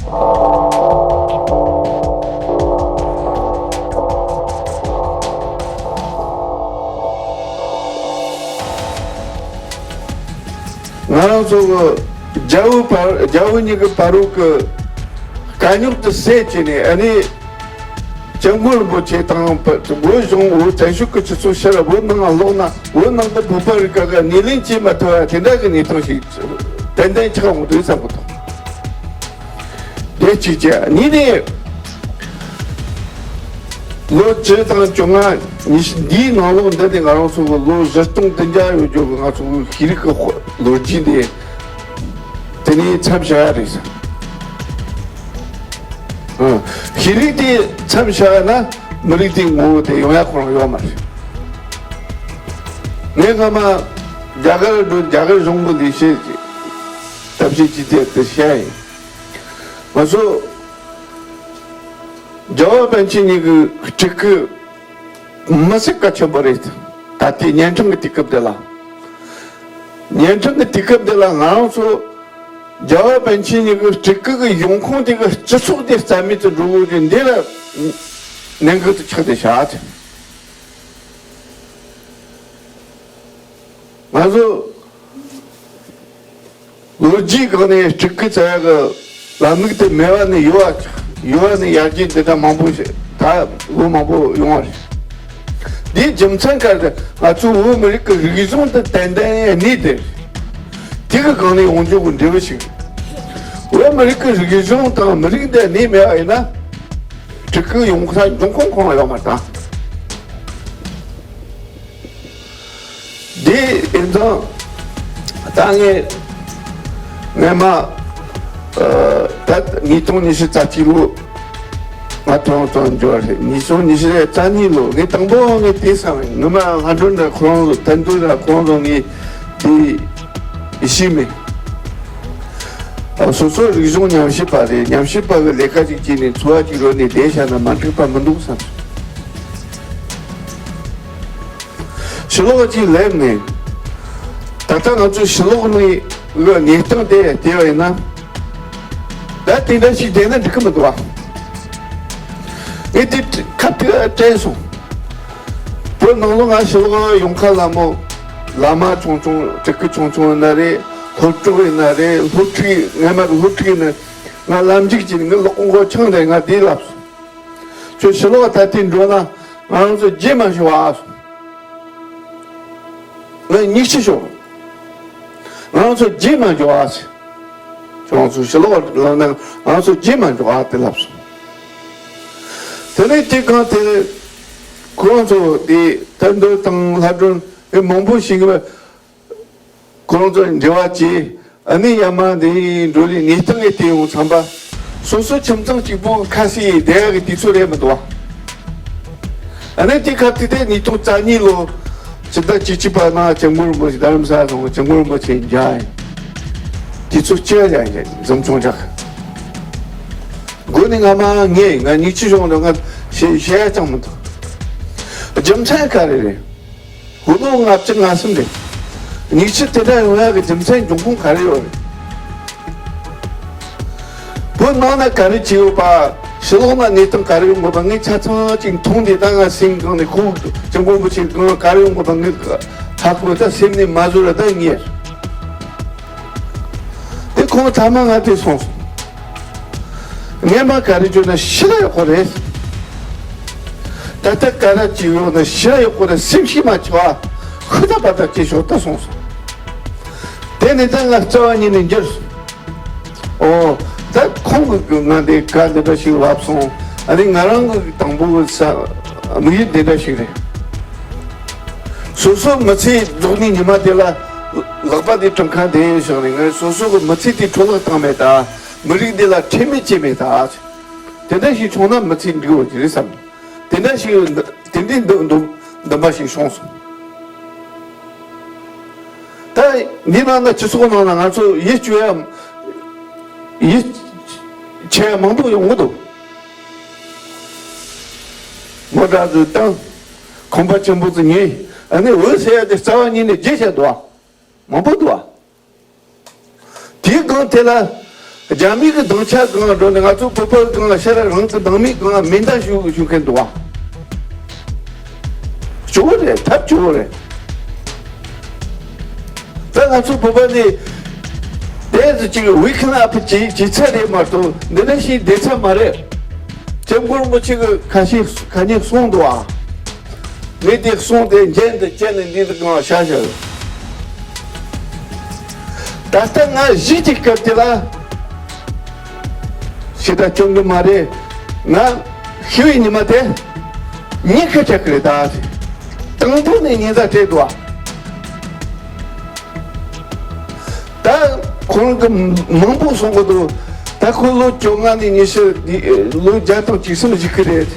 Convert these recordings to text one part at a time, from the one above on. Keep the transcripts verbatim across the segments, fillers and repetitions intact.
ང་རང་ཚོ་གི་རྒྱལ་པོ་བར་རྒྱལ་པོ་གཉིས་ཀྱི་བར་རོགས་ཀྱི་དཀའ་རྙོག་དེ་སེལ་བྱས་ནས། ཨ་ནི་སྐྱབས་མགོན་རིན་པོ་ཆེ་དང་བོད་གཞུང་བོད་བཙན་བྱོལ་གྱི་སྤྱི་ཚོགས་ཕྱིར་བོད་ནང་ལོག་ན། བོད་ནང་གི་བོད་པ་རིགས་ག་ག་སྣེ་ལེན་བྱེད་མ་ཐུབ་པ་དེ་འདྲ་གི་གནས་སྟངས་ཤིག་ཏན་ཏན་ཆགས་འོང་དུས་བསམ་གི་འདུག་དེ་གཅིག་བྱས། གཉིས་ནས། ལོ་བཅུ་དང་བཅོ་ལྔ་ཉི་ཤུ་འདིའི་ནང་ལོགས་འདི་ནས་ང་རང་ཚོ་གི་ལོ་བཞི་སྟོང་བདུན་བརྒྱ་ཡོད་རྒྱུ་གི་ང་ཚོ་གི་ཤེས་རིག་གི་ལོ་རྒྱུས་འདི་དེ་ནས་མཚམས་བཞག་ཡ་རེད་ཟེར། ཨ། ཤེས་རིག་དེ་མཚམས་བཞག་ན་མི་རིགས་དེའི་ངོ་བོ་དེ་ཡོང་ཡ་ཁོ་རང་ཡོད་མ་རེད། ངས་སྔ་མ་རྒྱ་གར་འགྲོ། རྒྱ་གར་གཞུང་གི་ལས་བྱེད་ཅིག་ཐབས་ཤེས་ཅིག་དེ་དེ་བཤད་ཡིན། ང་ཚོ་རྒྱལ་བ་པཎ་ཆེན་གཉིས་ཀྱི་སྤྲུལ་སྐུ་མི་སྲིད་གལ་ཆེན་པོ་རེད། ད་ལྟའི་གཉན་འཕྲང་གི་དུས་སྐབས་འདི་ལ། གཉན་འཕྲང་གི་དུས་སྐབས་འདི་ལ་ང་རང་ཚོ་རྒྱལ་བ་པཎ་ཆེན་གཉིས་ཀྱི་སྤྲུལ་སྐུ་གི་ཡོང་ཁུངས་དེ་གི་སྤྱི་ཚོགས་དེ་རྩ་མེད་དུ་འགྲོ་དགོས་རྒྱུ་འདི་ལ་གནད་འགག་ཏུ་ཆགས་ཏེ་བཞག་ཅིང་། ང་ཚོ་ལོ་རྒྱུས་སྒང་ནས་སྤྲུལ་སྐུ་ཟེར་ཡ་གི་ལམ་ལུགས་དེ་མེད་པ་ནས་ཡོད་པ། ཡོད་པ་ནས་ཡར་རྒྱས་འདི་འདྲ་མང་པོ་ཞིག་ད་ལོ་མང་པོ་ཡོང་བ་རེད། འདིའི་རྒྱུ་མཚན་ག་རེ་རེད། ང་ཚོ་བོད་མི་རིགས་ཀྱི་རིག་གཞུང་དེ་ཏན་ཏན་གནས་དེ་རེད། དེ་གི་སྒང་ནས་ཡོང་རྒྱུ་གི་འབྲས་བུ་ཞིག་རེད། བོད་མི་རིགས་ཀྱི་རིག་གཞུང་དང་མི་རིགས་འདི་གནས་མེད་པ་ཡིན་ན། སྤྲུལ་སྐུ་ཡོང་ས་འབྱུང་ཁུངས་ཁོ་ན་ཡོད་མ་རེད་ད། འདི་ཡིན་ཙང་ད་ངས་ངས་མ་ཨ་ད་ཉིས་སྟོང་ཉི་ཤུ་རྩ་གཅིག་ལོ་ང་ཐོང་ཐོང་འབྱོར་རེད། ཉིས་སྟོང་ཉི་ཤུ་རྩ་གཉིས་ལོ་ངས་དང་པོ་ངས་དེ་བསམ་ཡིན། ངས་མ་ལྷ་སྒྲོན་ར་ཁོང་ཚོ་དན་དུ་ར་ཁོང་ཚོ་ངས་དེ་ཤེས་མེད། ཨ། སོ་སོ་རིག་གཞུང་ཉམས་ཞིབ་པ་རེད། ཉམས་ཞིབ་པ་གི་ལས་ཀ་ཅིག་བྱས་ནས་འཚོ་བ་ཅིག་རོལ་ནས་བསྡད་བཞག་ན་མ་འགྲིག་པ་མི་འདུག་བསམ་སོང་། ཕྱི་ལོགས་ཅིག་སླེབས་ནས་ད་ལྟ་ང་ཚོ་ཕྱི་ལོགས་ནས་གི་གནས་སྟངས་དེ་བལྟས་པ་ཡིན་ན། ད་དེ་འདྲ་ཞིག་བསྡད་ན་འགྲིག་གི་མི་འདུག་བ། ངས་དེ་ཁ་ཐུག་དྲན་སོང་། བོད་ནང་ལོགས་ང་ཕྱི་ལོགས་ཡོང་ཁ་ལ་མོ་བླ་མ་ཆུང་ཆུང་སྤྲུལ་སྐུ་ཆུང་ཆུང་ཡིན་ན་རེད། སློབ་ཕྲུག་ཡིན་ན་རེད། སློབ་ཕྲུག་སྔ་མ་གི་སློབ་ཕྲུག་ཡིན་ན། ང་ལམ་འཇུག་བྱས་ནས་ངའི་ལག་མགོ་འཆང་ནས་ང་དེ་ལབ་སོང་། ཁྱོད་ཕྱི་ལོགས་ད་ལྟའི་འགྲོ་ན་ང་རང་ཚོ་རྗེས་མ་ཤོག་ཨ་སོང་། ང་མིག་ཆུ་ཤོར། ང་རང་ཚོ་རྗེས་མ་འགྲོ་ཨ་སོང་། ཁྱོད་རང་ཚོ་ཕྱི་ལོགས་ལ་ན་ང་རང་ཚོ་རྗེས་མ་འགྲོ་ཨ་དེ་ལབ་སོང་། དེ་ནས་དེ་གང་དེ་ཁོ་རང་ཚོ་དེ་ཐར་འདོད་དང་ལྷ་སྒྲོན་དེ་མང་པོ་ཞིག་གིས་ཁོ་རང་ཚོ་འབྲེལ་བ་བྱས། ཨ་ནི་ཡར་མར་འདི་འགྲོ་ལི་གནས་སྟངས་ཡི་དེ་ཡོང་ཚང་པ། སོ་སོ་ཁྱིམ་ཚང་གཅིག་པོ་ཁ་ཤས་ཡི་བསྡད་ཡག་གི་དུས་ཚོད་རེད་མི་འདུག་བ། ཨ་ནི་དེ་ཁ་ཐུག་དེ་ཉིས་སྟོང་རྩ་གཉིས་ལོ་ཕྱི་ཟླ་བཅུ་གཅིག་པ་ན་སྐྱབས་མགོན་རིན་པོ་ཆེ་རྡ་རམ་ས་ལ་སོང་། སྐྱབས་མགོན་རིན་པོ་ཆེ་མཇལ་ཡིན། དུས་ཚོད་སྐྱེལ་ཡ་ཡིན། འཛོམས་ཆུང་ཆག་དགོས་ནི། ང་མ་ངས་ང་མིག་ཆུ་ཤོར་འདུག་ང་བཤད་བཤད་ཡ་ཅང་མི་འདུག་རྒྱུ་མཚན་ག་རེ་རེད། བོད་ལོ་ལྔ་བཅུ་ང་གསུམ་རེད། མིག་ཆུ་དེ་འདྲ་ཡོང་ཡག་གི་རྒྱུ་མཚན་འབྱུང་ཁུངས་ག་རེ་ཡོད་རེད། བོད་ནང་ན་ག་རེ་བྱས་ཡོད་པ། ཕྱི་ལོགས་ན་གནས་སྟངས་ག་རེ་ཡོང་དགོས་པ་ངས་ཆ་ཚང་ཅིག་མཐོང་དེ་ད་ང་སེམས་གང་ནས་ཁོང་སྐྱབས་མགོན་རིན་པོ་ཆེ་གང་ག་རེ་ཡོང་དགོས་པ་ངས་ཧ་གོ། ད་སེམས་ནས་མ་བཟོད་ལ་ད་ངས། དེ་ཁོང་ཐ་མ་ང་དེ་སོང་སོང་། ངས་མ་ག་རེ་བརྗོད་ན་ཤི་ལ་ཡག་པོ་རེད། ད་ལྟ་ག་རེ་བྱས་ཡོད་ན་ཤི་ལ་ཡག་པོ་རེད། སེམས་ཤི་མ་བྱེད་པ་ཧུ་ད་པ་ད་ཅེས་ཤོག་ད་སོང་སོང་། དེ་ནས་ད་ང་རྩ་བ་ཉིད་ནས་འགྱུར་སོང་། ཨོ། ད་ཁོང་གིས་ང་འདི་ག་འདི་འདྲ་ཞིག་ལབ་སོང་། ཨ་ནི་ང་རང་གི་དང་པོ་གི་ས་དམིགས་ཡུལ་འདི་འདྲ་ཞིག་རེད། སོ་སོ་མི་ཚེ་རྫོགས་ནི་ཉི་མ་དེ་ལ་ལག་པ་དེ་གྲངས་ཁ་དེ་བཞག་ནས་ངས་སོ་སོ་གི་མི་ཚེ་དེ་འཕྲོ་བརླག་བཏང་མེད་ད། མི་རིགས་འདི་ལ་ཁྲེལ་མེད་བྱས་མེད་ད། དེ་འདྲ་ཞིག་བྱུང་ན་མི་ཚེ་འགྲིག་འོ་ཅི་རེད་བསམ། དེ་འདྲ་ཞིག་དེ་འདྲའི་འདུ་འདུ་འདུན་པ་ཞིག་བྱུང་སོང་། ད་འདི་ནང་ན་སྤྱི་ཚོགས་ནང་ན་ང་ཚོ་ཡིད་སྐྱོ་ཡ་ཡིད་ཆེས་ཡ་མང་པོ་ཡོང་གི་འདུག་མོ་ཊ་ཚོ་བཏང་། ཁང་པ་ཆེན་པོ་ཚོ་ཉོས། ཨ་ནི་འོད་ཟེར་ཡ་དེ་རྩ་བ་ཉིད་ནས་བརྗེད་བྱས་འདུག་བ། མང་པོ་འདུག་བ། དེའི་སྒང་དེ་ལ་ རྒྱ་མི་གི་སྡིངས་ཆ་སྒང་འགྲོ་ནས་ང་ཚོ་བོད་པ་སྒང་ཤར་རང་གི་སྡང་མི་སྒང་མེ་མདའ་གཞུ་གཞུ་མཁན་འདུག་བ། སྐྱོ་བོ་རེད། ཐབས་སྐྱོ་བོ་རེད། ད་ང་ཚོ་བོད་པ་ནི་དེ་ཚོ་ཅིག་ཝི་ཁན་ཨ་ཕི་ཅི་ཅི་ཚད་རེད་མ་གཏོགས་འདི་འདྲ་ཞིག་བསྡད་ཚད་མ་རེད། སྐྱབས་མགོན་རིན་པོ་ཆེ་གི་ཁ་ཤས་ཁ་ཉིན་གསུངས་འདུག་ཨ། མི་དེ་གསུངས་ཏེ་འཇན་དུ་བཅད་ནས་འདི་དུ་གང་བྱ་བྱ། ད་ལྟ་ང་གཞིས་ཀྱི་སྐབས་དེ་ལ་ཞེ་དྲག་སྐྱོན་གི་མ་རེད། ང་ཤི་བའི་ཉི་མ་དེ་ཉིན་ཁ་ཆག་གི་རེད། ད་དང་པོ་ནས་ཉིན་ཟླ་སྤྲད་འདུག་ཨ། ད་ཁོང་གི་མང་པོ་གསུང་གི་འདུག་ད་ཁོ་ལོ་བཅོ་ལྔ་ནས་ཉི་ཤུ། ལོ་བརྒྱ་དང་བཅུ་གསུམ་བཞུགས་ཀྱི་རེད།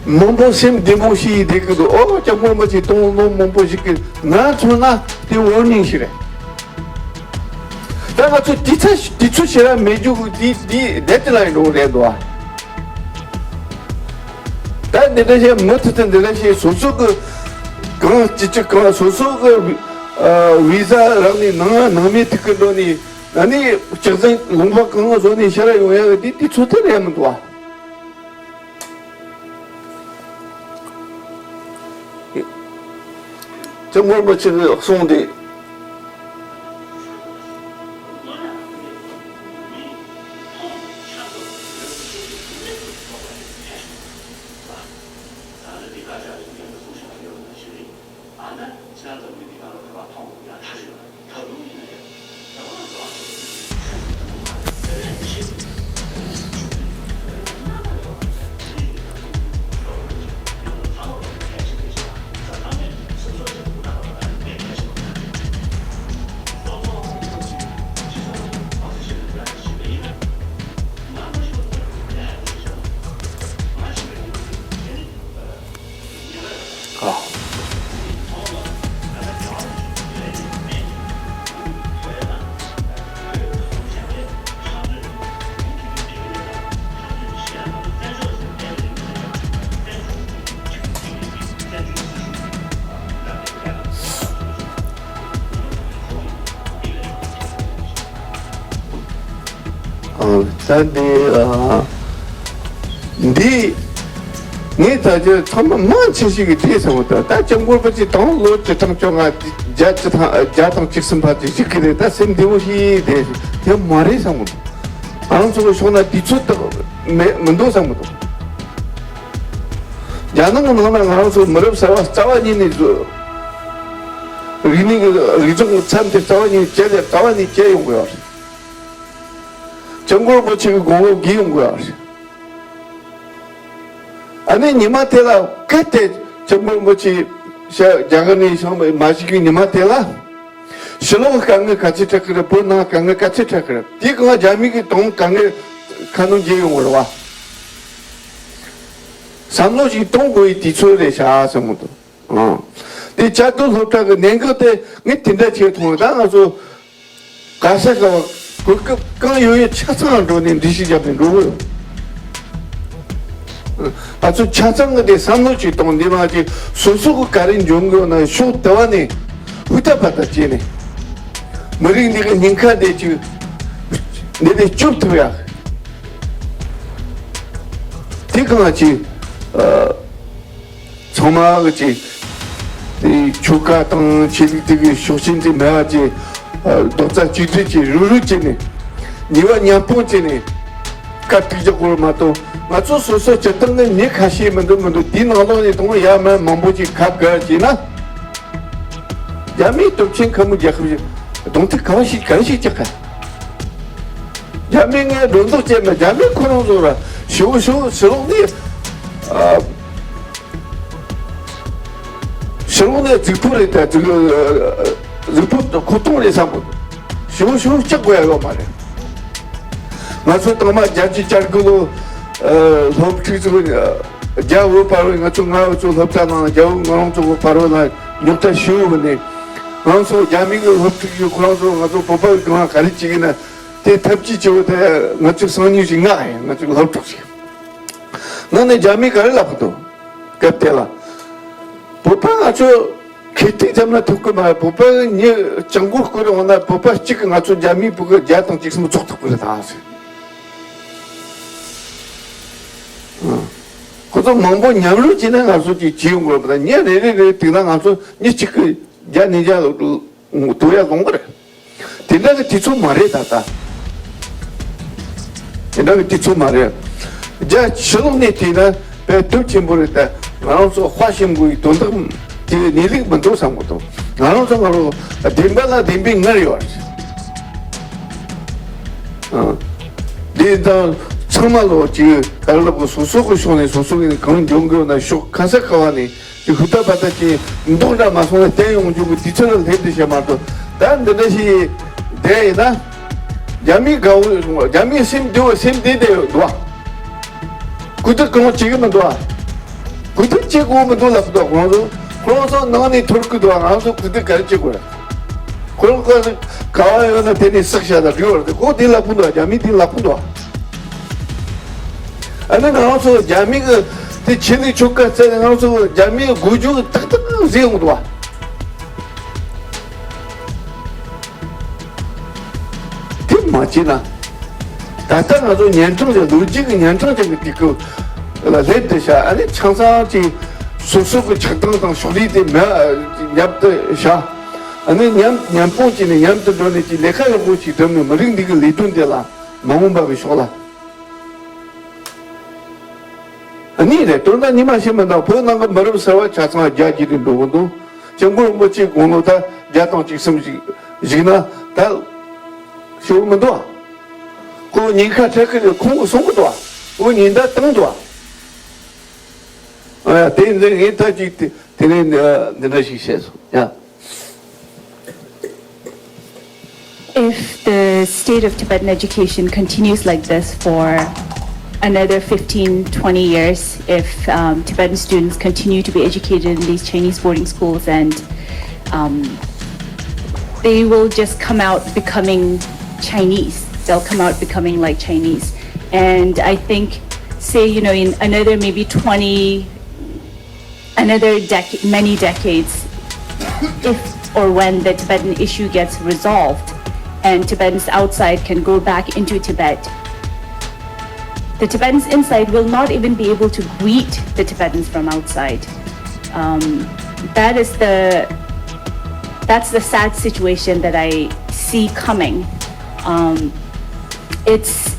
མང་པོ་སེམས་བདེ་མོ་ཞིག་བསྡད་ཀྱི་འདུག་ཨོ་སྐྱབས་མགོན་རིན་པོ་ཆེ་དང་ལོ་མང་པོ་ཞིག་གི་ང་མཚོན་ན་དེ་ཝོར་ནིང་ཞིག་རེད། ད་ང་ཚོ་དུས་ཚོད་དུས་ཚོད་ཞེ་དྲག་མེད་རྒྱུ་གི་དེ་དེ་ཌེཌ་ལའིན་འགྲོ་གི་རེད་འདུག་ཨ། ད་འདི་འདྲ་བྱས་མུ་མཐུད་དུ་འདི་འདྲ་བྱས་སོ་སོ་གི་གང་ཅི་ཅི་གང་སོ་སོ་གི་ཨ་བི་ཟ་རག་ནས་ནང་ནང་མི་ཐུག་གི་འགྲོ་ནས་ཨ་ནི་སྤྱི་ཚན་ལུང་པ་གང་བཟོ་ནས་ཤར་ཡོང་ཡག་གི་དེ་དུས་ཚོད་དེ་རེད་མི་འདུག་ཨ། སྐྱབས་མགོན་རིན་པོ་ཆེ་གི་གསུང་དེ། ཨ། ད་འདི་ཨ། འདི་ངས་ད་ཆ་ཚང་མ་མང་ཆེ་ཞིག་གིས་དེ་བསམ་བློ་བཏང་། ད་སྐྱབས་མགོན་རིན་པོ་ཆེ་དང་ལོ་བཅུ་གྲངས་བཅོ་ལྔ་བརྒྱ་བཅུ་དང་བརྒྱ་དང་བཅུ་གསུམ་བར་དུ་བཞུགས་ཀྱི་རེད། ད་སེམས་བདེ་བོ་ཞིག་དེ་དེ་མ་རེད་བསམ་གི་འདུག་ང་རང་ཚོ་གི་ཕྱོགས་ན་དུས་ཚོད་དག་མེད་མི་འདུག་བསམ་གི་འདུག་རྒྱ་ནག་གི་ནང་ན་ང་རང་ཚོ་མི་རབས་གསར་བ་རྩ་བ་ཉིད་ནས་བཟོ། རིག་གནས་ཀྱི་རིག་གཞུང་གི་མཚམས་དེ་རྩ་བ་ཉིད་བཅད་ལས་རྩ་བ་ཉིད་བཅད་ཡོང་དགོས་པ་རེད། སྐྱབས་མགོན་རིན་པོ་ཆེ་གི་དགོངས་པ་བརྒྱུད་ཡོང་དགོས་པ་རེད། ཨ་ནི་ཉི་མ་དེ་ལ་གལ་ཏེ་སྐྱབས་མགོན་རིན་པོ་ཆེ་ཤ་རྒྱ་གར་ནས་བྱུང་མ་བཞུགས་ཀྱི་ཉི་མ་དེ་ལ་ཕྱི་ལོགས་དཀའ་ངལ་ག་ཚོད་འཕྲད་ཀྱི་རེད། བོད་ནང་དཀའ་ངལ་ག་ཚོད་འཕྲད་ཀྱི་རེད། དེའི་སྒང་རྒྱ་མི་གི་དང་དཀའ་ངལ་ཁ་སྣོན་བརྒྱབ་ཡོང་བ་རེད་བ། བསམ་བློ་ཞིག་གཏོང་དགོས་ཡི་དུས་ཚོད་རེད་ཤག་བསམ་གི་འདུག་ཨང་། དེ་བཅའ་སྡོད་སློབ་གྲྭ་གི་གནད་འགག་དེ་ངས་དེ་འདྲ་བྱས་མཐོང་། ད་ང་ཚོ་ག་ས་ག་བ་གོ་སྐབས་གང་ཡོད་ཡོད་ཆ་ཚང་འགྲོ་ནས་འགྲེལ་བཤད་བརྒྱབ་ནས་འགྲོ་གི་ཡོད། ང་ཚོ་ཆ་ཚང་གི་དེ་བསམ་བློ་ཅིག་གཏོང་། འདི་མ་ཅིག་སོ་སོ་གི་ག་རེ་འཇོན་གི་ཡོད་ན་ཕྱོགས་དེ་བ་ནས་ཧུར་ཐག་བར་ཐག་བྱས་ནས་མི་རིགས་འདི་གི་ཉེན་ཁ་དེ་ཅིག་འདི་ནས་སྐྱོབ་ཐུབ་ཡ། དེ་གང་ཅིག་ཨ། ཚང་མ་གི་ཅིག་དེ་ཆོལ་ཁ་དང་ཆོས་ལུགས་དེ་གི་ཕྱོགས་ཞེན་དེ་མེད་པ་ཅིག་རྡོག་རྩ་གཅིག་སྒྲིལ་གྱིས་རུབ་རུབ་བྱས་ནས་ནུས་པ་མཉམ་སྤུངས་བྱས་ནས་སྐད་ཐིག་རྒྱག་དགོས་མ་གཏོགས། ང་ཚོ་སོ་སོ་སྤྱིར་བཏང་གི་མི་ཁ་ཤས་མི་འདུག་མི་འདུག་དེའི་ནང་ལོགས་ནས་དང་ཡ་མ་མང་པོ་ཅིག་ཁ་བཀར་བྱས་ན། རྒྱ་མིའི་སྟོབས་ཆེན་ཁ་མོ་རྒྱལ་ཁབ་ཞིག་གདོང་ཐུག་ག་བ་ཞིག་ག་རེ་ཞིག་རྒྱག་ག་རྒྱ་མི་ངས་སྒྲོ་འདོགས་བཅད་མེད། རྒྱ་མི་ཁོ་རང་ཚོ་ར་ཞུ་ཞུ་ཕྱི་ལོགས་ནས་ཨ། ཕྱི་ལོགས་ནས་རྫིག་པོ་རེད། ད་རྫིག་རྫིག་པོ་ཁོ་ཐོང་རེད་བསམ་གི་འདུག་ཞུ་ཞུ་སྐྲག་དགོས་ཡ་ཡོད་མ་རེད། ང་ཚོ་དང་མ་བརྒྱད་ཅུ་གྱ་དགུ་ལོ་ཨ་སློབ་ཕྲུག་ཚོ་རྒྱ་བོད་བར་བའི་ང་ཚོ་ང་ཚོ་སློབ་གྲྭ་ནང་རྒྱ་བོད་ང་རང་ཚོ་བར་བ་ལ་རྙོག་དྲ་ཞུ་བ་ནས། ང་ཚོ་རྒྱ་མི་གི་སློབ་ཕྲུག་ཡོད། ཁོ་རང་ཚོ་ང་ཚོ་བོད་པ་གི་སྒང་ལ་ག་རེ་བྱེད་ཀྱི་ན་དེ་ཐབས་ཇུས་བྱེད་བ་དེ་ང་ཚོ་སང་ཉིན་ཞིག་ང་ཡང་ང་ཚོ་སློབ་ཕྲུག་ཞིག་ང་ནས་རྒྱ་མི་ག་རེ་ལབ་གི་འདུག་སྐབས་དེ་ལ་བོད་པ་ང་ཚོ་ ཁེ་ཏིག་ཙམ་ན་ཐུབ་ཀི་མ་རེད། བོད་པ་མྱི་སྤྱང་པོ་བསྐོར་འོང་ན་བོད་པ་གཅིག་གིས་ང་ཚོ་རྒྱ་མིའི་བུ་གི་བརྒྱ་དང་གཅིག་གསུམ་བཙོག་ཐུབ་ཀི་རེད་ད་ཟེར། ཁོ་ཚོ་མང་པོ་མཉམ་རུབ་བྱས་ན་ང་ཚོ་ཅིག་བྱེད་ཡོང་དགོས་པ་དང་། མྱི་རེ་རེ་རེ་བཏུག་ན་ང་ཚོ་མྱི་གཅིག་གིས་བརྒྱ་ཉིས་བརྒྱ་ལོ་དུ་ཡ་ལོང་གི་རེད། དེ་འདྲ་གི་དུས་ཚོད་མ་རེད་ད་ལྟ། དེ་འདྲ་གི་དུས་ཚོད་མ་རེད། རྒྱ་ཕྱི་ལོགས་ནས་བལྟས་ན་དཔེ་སྟོབས་ཆེན་པོ་རེད་ད། ང་རང་ཚོ་དཔའ་ཞུམ་དགོས་ཡི་དོན་དག་དེ་གནས་ལུགས་མི་འདུག་བསམ་གི་འདུག། ང་རང་ཚོ་ང་རང་བདེན་པ་ལ་བདེན་པའི་ངར་ཡོད་རེད། ཨ། དེ་དང་ཚང་མ་ལོ་ཅིག་ག་རེ་ལབ་དགོས། སོ་སོ་གི་ཕྱོགས་ནས་སོ་སོ་གི་ནས་གང་འཇོན་གི་ཡོད་ན་ཤོག། ག་ས་ག་བ་ནས་ཅིག་ཧུར་ཐག་པ་ཐག་ཅིག་མདོག་འདྲ་མ་སོང་ན་བསྟན་ཡོང་རྒྱུ་གི་དུས་ཚོད་ལ་སླེབས་ཏེ་བྱས་མ་གཏོགས། ད་འདི་འདྲ་ཞིག་བསྡད་ཡིན་ན། རྒྱ་མིའི་དགའ་བོ་རྒྱ་མིའི་སེམས་བདེ་བོ་སེམས་བདེ་བདེ་ཡོད་འདུག་བ། གུ་དུ་གང་བྱེད་གི་མི་འདུག་བ། གུ་དུ་བྱེད་དགོས་མི་འདུག་ལབ་འདུག་ཁོང་ཚོ། ཁོང་ཚོ་ནང་ནས་ཐོར་གི་འདུག་བ། ང་ཚོ་གུ་དུ་ག་རེ་བྱེད་དགོས་རེད། ཁོ་ལ་ག་བ་ཡོད་ན་དེ་ནས་བསགས་བཞག་དང་འབྲི་བར་དེ་ཁོ་དེ་ལབ་ཕུ་འདུག་ཨ་རྒྱ་མི་དེ་ལབ་ཕུ་འདུག་ཨ་ནི་ང་ཚོ་རྒྱ་མི་གི་དེ་ཆེད་ལས་ཆོལ་ཁ་བཙལ་ནས་ང་ཚོ་རྒྱ་མིའི་དགོས་རྒྱུ་ཏག་ཏག་ཟེར་ཡོང་འདུག་ཨ། དེ་མ་བྱས་ན། ད་ལྟ་ང་ཚོ་ཉན་ཐང་ཅན་ལོ་རྒྱུས་ཀྱི་ཉན་ཐང་ཅན་གྱི་དུས་སྐབས་ལ་སླེབས་བསྡད་ཤག་ཨ་ནི་ཆང་ས་ཅིག་སོ་སོ་གི་ཆགས་སྡང་དང་ཕྱོགས་རིས་དེ་མེད་ཉམས་དུ་བཞག་ཨ་ནི་མཉམ་མཉམ་སྤུངས་བྱས་ནས་མཉམ་དུ་འགྲོ་ནས་ཅིག་ལས་ཀ་ཡག་པོ་ཞིག་བསྒྲུབས་ནས་མི་རིགས་འདི་གི་ལས་དོན་དེ་ལ་མ་འོངས་པ་གི་ཕྱོགས་ལ། ཨ་ནི་རེད། དོན་དག་ཉི་མ་ཤི་མི་འདུག་བོད་ནང་གི་མི་རབས་གསར་བ་ཆ་ཚང་རྒྱ་རྒྱུད་དུ་འགྲོ་གི་འདུག་སྐྱབས་མགོན་རིན་པོ་ཆེའི་དགུང་ལོ་ད་བརྒྱ་དང་གཅིག་གསུམ་ཞིག་བཞུགས་ན་ད་ཤི་བོ་མི་འདུག་ཁོ་ཉེན་ཁ་འཕྲད་ཀྱི་རེད། ཁོང་གིས་གསུང་གི་འདུག་ཁོ་ཉེན་བརྡ་བཏང་འདུག་ཨ་ཡ་དེ་འདི་ངས་ད་ཅིག་དེ་དེ་ནས་འདི་འདྲ་ཞིག་བཤད་སོང་ཡ། If the state of Tibetan education continues like this for another fifteen, twenty years, if um, Tibetan students continue to be educated in these Chinese boarding schools and um, they will just come out becoming Chinese. They'll come out becoming like Chinese. And I think, say, you know, in another maybe twenty, another decade, many decades, if or when the Tibetan issue gets resolved and Tibetans outside can go back into Tibet, the Tibetans inside will not even be able to greet the Tibetans from outside. Um, that is the that's the sad situation that I see coming. Um, it's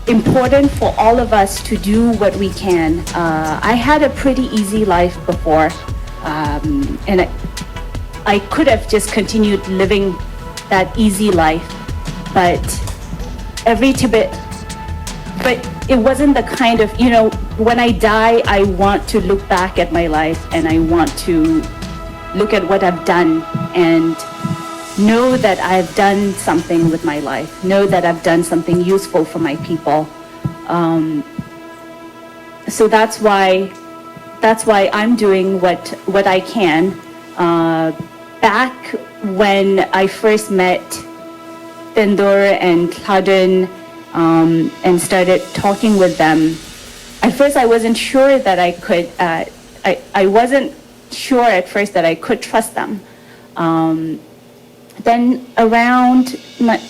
important for all of us to do what we can. Uh, I had a pretty easy life before, um, and I, I could have just continued living that easy life, but every Tibet, but it wasn't the kind of, you know, when I die, I want to look back at my life and I want to look at what I've done and know that I've done something with my life, know that I've done something useful for my people. Um, so that's why that's why I'm doing what what I can. Uh, back when I first met Tendor and Tladun um, and started talking with them, at first I wasn't sure that I could. Uh, I I wasn't sure at first that I could trust them. Um, then around my,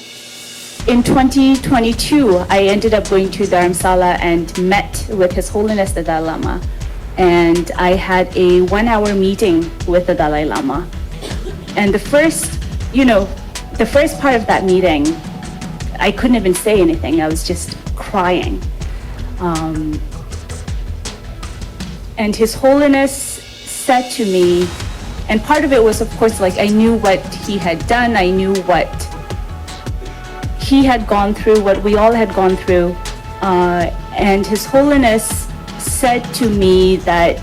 in twenty twenty-two, I ended up going to Dharamsala and met with His Holiness the Dalai Lama. And I had a one hour meeting with the Dalai Lama. And the first, you know, the first part of that meeting, I couldn't even say anything. I was just crying. Um, and His Holiness said to me, and part of it was, of course, like I knew what he had done, I knew what he had gone through, what we all had gone through. Uh, and His Holiness said to me that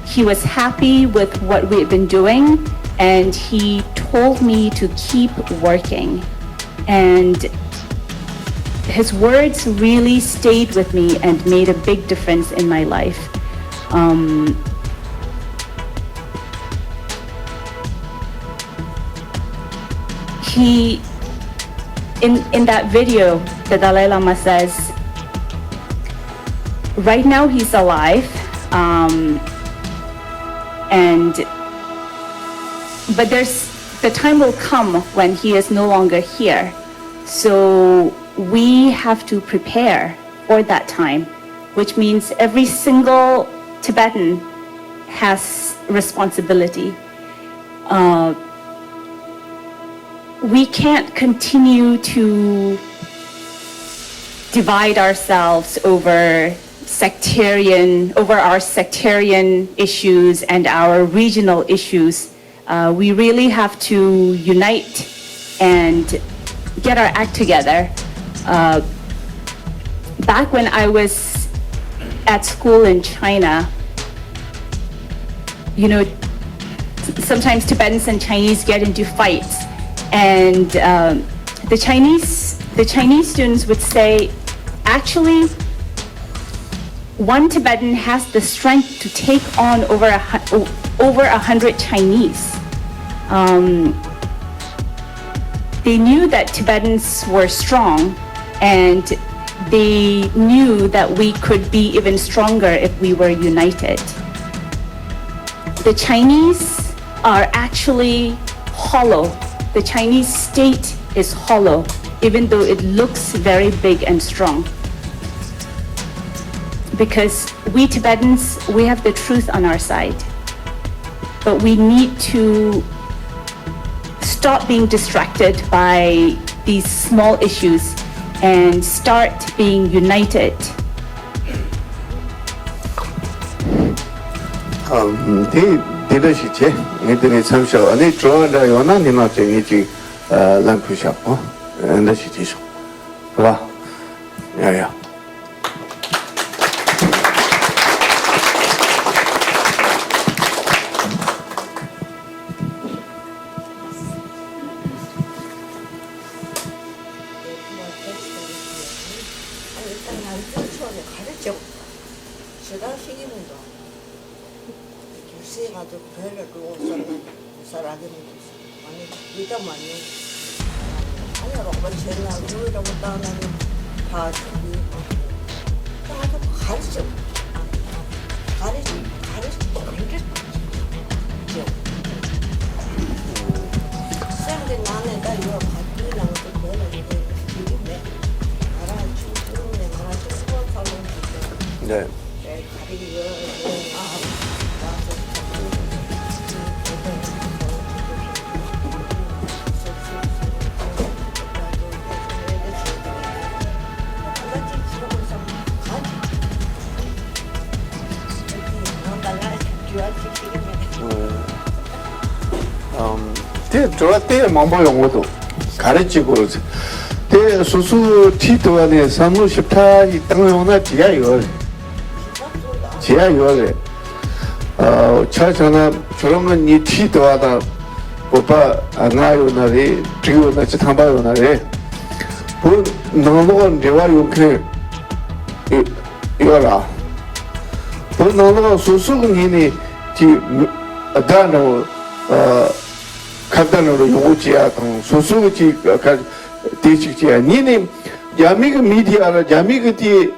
he was happy with what we had been doing and he told me to keep working. And his words really stayed with me and made a big difference in my life. Um, he, in, in that video, the Dalai Lama says, right now he's alive. Um, And but there's the time will come when he is no longer here. So we have to prepare for that time, which means every single Tibetan has responsibility. Uh, we can't continue to divide ourselves over sectarian, over our sectarian issues and our regional issues. Uh, we really have to unite and get our act together. Uh, back when I was at school in China, you know, sometimes Tibetans and Chinese get into fights, and um, the Chinese the Chinese students would say, actually, one Tibetan has the strength to take on over a, hu- over a hundred Chinese. Um, they knew that Tibetans were strong, and they knew that we could be even stronger if we were united. The Chinese are actually hollow. The Chinese state is hollow, even though it looks very big and strong. Because we Tibetans, we have the truth on our side. But we need to stop being distracted by these small issues and start being united. དེ་དེ་འདྲ་ཞིག་བྱས། ངས་དེ་ནས་མཚམས་བཞག་ཨ་ནི་དྲི་བ་འདྲ་ཡོང་ན་ནི་ནང་བྱས་ངས་ཅིག་ལན་ཕུལ་བཞག་ཨ་འདྲ་ཞིག་བྱས་ཤོག་ར། ཡ་ཡ། ཞེ་དྲག་ཤེས་ཀྱི་མི་འདུག་རྒྱུ་སྲས་ང་ཚོ་བོད་ལ་འགྲོ་འོང་བསམ་ན་ས་ར་གི་མི་འདུག་མ་ནི་ཡིད་ད་མ་ནི་ཨ་ནི་རོགས་པ་བྱས་ན་དངུལ་འདྲ་པོ་བཏང་ན་ནི་ཕར་ཞུགས་ཡོད་མ་རེད། ད་ང་ཚོ་ག་རེ་བྱེད་ག་རེ་ག་རེ་ག་འདྲ་བྱེད་སེམས་ཀྱི་ནང་ནས་ད་ཡོད་ག་དུས་ནང་དུ་བོད་ལ་ཡོད་པའི་ཡིད་མེད་ང་རང་ཆུང་ཆུང་ནས་ང་རང་ཆུང་ཆུང་ཚ་ལོང་གི་ལས། དེ་དྲི་བ་དེ་མང་པོ་ཡོང་གི་འདུག་ག་རེ་བྱེད་དགོས་རེད། དེ་སོ་སོའི་འཁྲིས་དུ་བ་ནས་བསམ་བློ་ཞིབ་ཕྲ་ཞིག་བཏང་ཡོང་ན་བྱེད་ཡ་ཡོད་རེད། བྱེད་ཡ་ཡོད་རེད། ཆ་བཞག་ན་ཁྱོད་རང་གི་ཉེ་འཁྲིས་དུ་བ་དང་བོད་པ་ལྔ་ཡོད་ན་རེད། དྲུག་ཡོད་ན་བཅུ་ཐམ་པ་ཡོད་ན་རེད། བོད་ནང་ལོགས་འབྲེལ་བ་ཡོད་མཁན་ཡོད་ར། བོད་ནང་ལོགས་སོ་སོ་གི་ངོས་ནས་ཀྱི་བརྡ་འདྲ་བོ་ཁ་བརྡ་འདྲ་བོ་ཡོང་བོ་བྱེད་ཡ་དང་སོ་སོ་གི་ཅིག་དེ་ཅིག་བྱེད་ཡ་གཉིས་ནས་རྒྱ་མི་གི་མི་ཌི་ཡ་ལ་རྒྱ་མི་གི་དེ།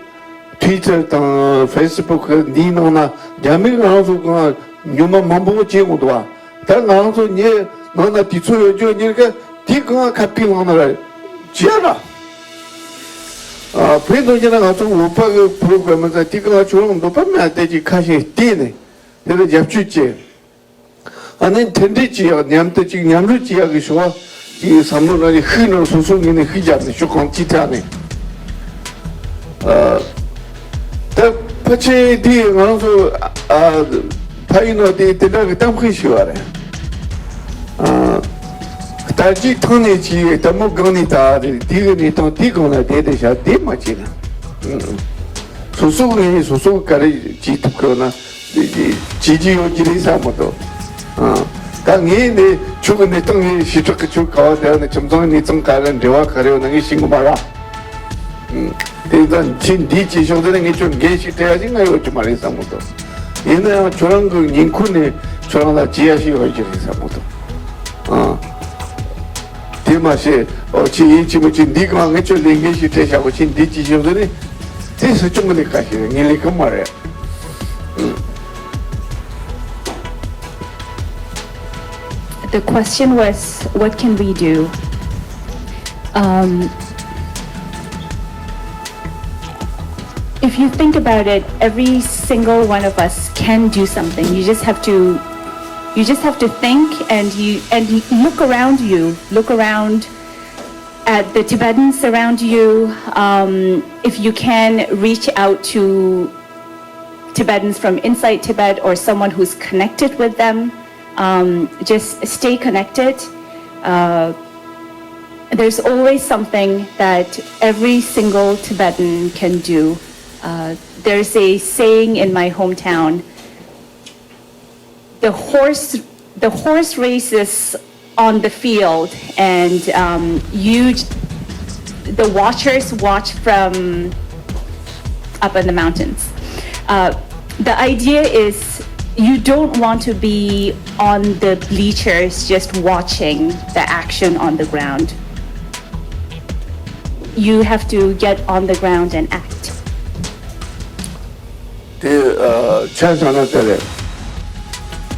Twitter་དང་Facebook་འདིའི་ནང་ན་རྒྱ་མི་ང་རང་ཚོ་གང་ཉོ་མ་མང་པོ་བྱེད་འོང་འདུག་བ། ད་ང་རང་ཚོ་ཉེ་ནང་ན་དུས་ཚོད་ཡོད་རྒྱུ་ཉེར་ཀ་དེ་གང་ཁ་པི་ལང་ན་ར་བྱེད་ར། བོད་དུ་ཉེ་ན་ང་ཚོ་བོད་པ་གི་program་ཚ་དེ་གང་ཆུ་རང་འདོད་པ་མེད་དེ་ཅིག་ཁ་ཤས་བལྟས་ནས་དེ་ལ་རྒྱབ་སྐྱོར་བྱེད། ཨ་ནི་མཐུན་སྒྲིལ་བྱེད་ཡག་མཉམ་དུ་ཅིག་མཉམ་རུབ་བྱེད་ཡག་གི་ཞུ་བ་ཅིག་བསམ་བློ་ནང་ནས་ཤུགས་ནང་སོ་སོ་ངོས་ནས་ཤུགས་བརྒྱབ་ནས་ཤོག་གང་ཅི་དྲག་ནས། ད་ཕལ་ཆེར་དེ་ང་རང་ཚོ་ཕ་ཡུལ་ནང་དེ་དེ་འདྲ་གི་གཏམ་དཔེ་ཞིག་ཡོད་རེད། རྟ་རྒྱུག་ཐང་ནས་ཅིག་རྟ་མོ་སྒང་ནས་ད་རེད། དེ་གི་གནས་སྟངས་དེ་སྒང་ལ་བསྡད་དེ་བཞག་དེ་མ་བྱས་ན། སོ་སོ་ངོས་ནས་སོ་སོ་ག་རེ་བྱེད་ཐུབ་ཀྱི་ཡོད་ན། བྱེད་ཀྱི་ཡོད་ཀྱི་རེད་བསམ་མ་གཏོགས། ཨ། ད་ངས་ནི་ཁྱོད་ཀྱི་གནས་སྟངས་ངས་ཞེ་དྲག་གི་ཁྱོད་ག་བ་དེ་ནི་ཁྱིམ་ཚང་གནས་སྟངས་ག་རེ་འབྲེལ་བ་ག་རེ་ཡོད་ན་ངས་ཤེས་གི་མ་རེད། དེ་ཙང་ཁྱེད་འདིའི་བྱེད་ཕྱོགས་དེ་ནི་ངས་ཁྱོད་འགན་ཞིག་སྤྲད་ཡ་ཞིག་ང་ཡོད་ཀྱི་མ་རེད་བསམ་མ་གཏོགས། ཡིན་ན་ཡང་ཁྱོད་རང་གི་ཉིན་ཁུར་ནས་ཁྱོད་རང་ལ་བྱེད་ཡ་ཞིག་ཡོད་ཀྱི་རེད་བསམ་མ་གཏོགས། ཨ། དེ་མ་ཟད་ཨོ་ཁྱེད་ཡིན་གཅིག་མིན་གཅིག་འདི་གང་ངས་ཁྱོད་ལས་འགན་ཞིག་སྤྲད་བཞག་གོ་ཁྱེད་འདི་ཅི་ཞིག་ཟེར་ནས་དེ་སྲིད་སྐྱོང་གི་ལས་ཀ་ཞིག་རེད། ངའི་ལས་ཀ་མ་རེད། The question was, what can we do? Um, if you think about it, every single one of us can do something. You just have to, you just have to think and you and you look around you, look around at the Tibetans around you. Um, if you can, reach out to Tibetans from inside Tibet or someone who's connected with them. Um, just stay connected. Uh, there's always something that every single Tibetan can do. Uh, there's a saying in my hometown: the horse, the horse races on the field, and um, you, the watchers watch from up in the mountains. Uh, the idea is you don't want to be on the bleachers just watching the action on the ground. You have to get on the ground and act. དེ་ཆ་ཚང་ན་དེ་རེད།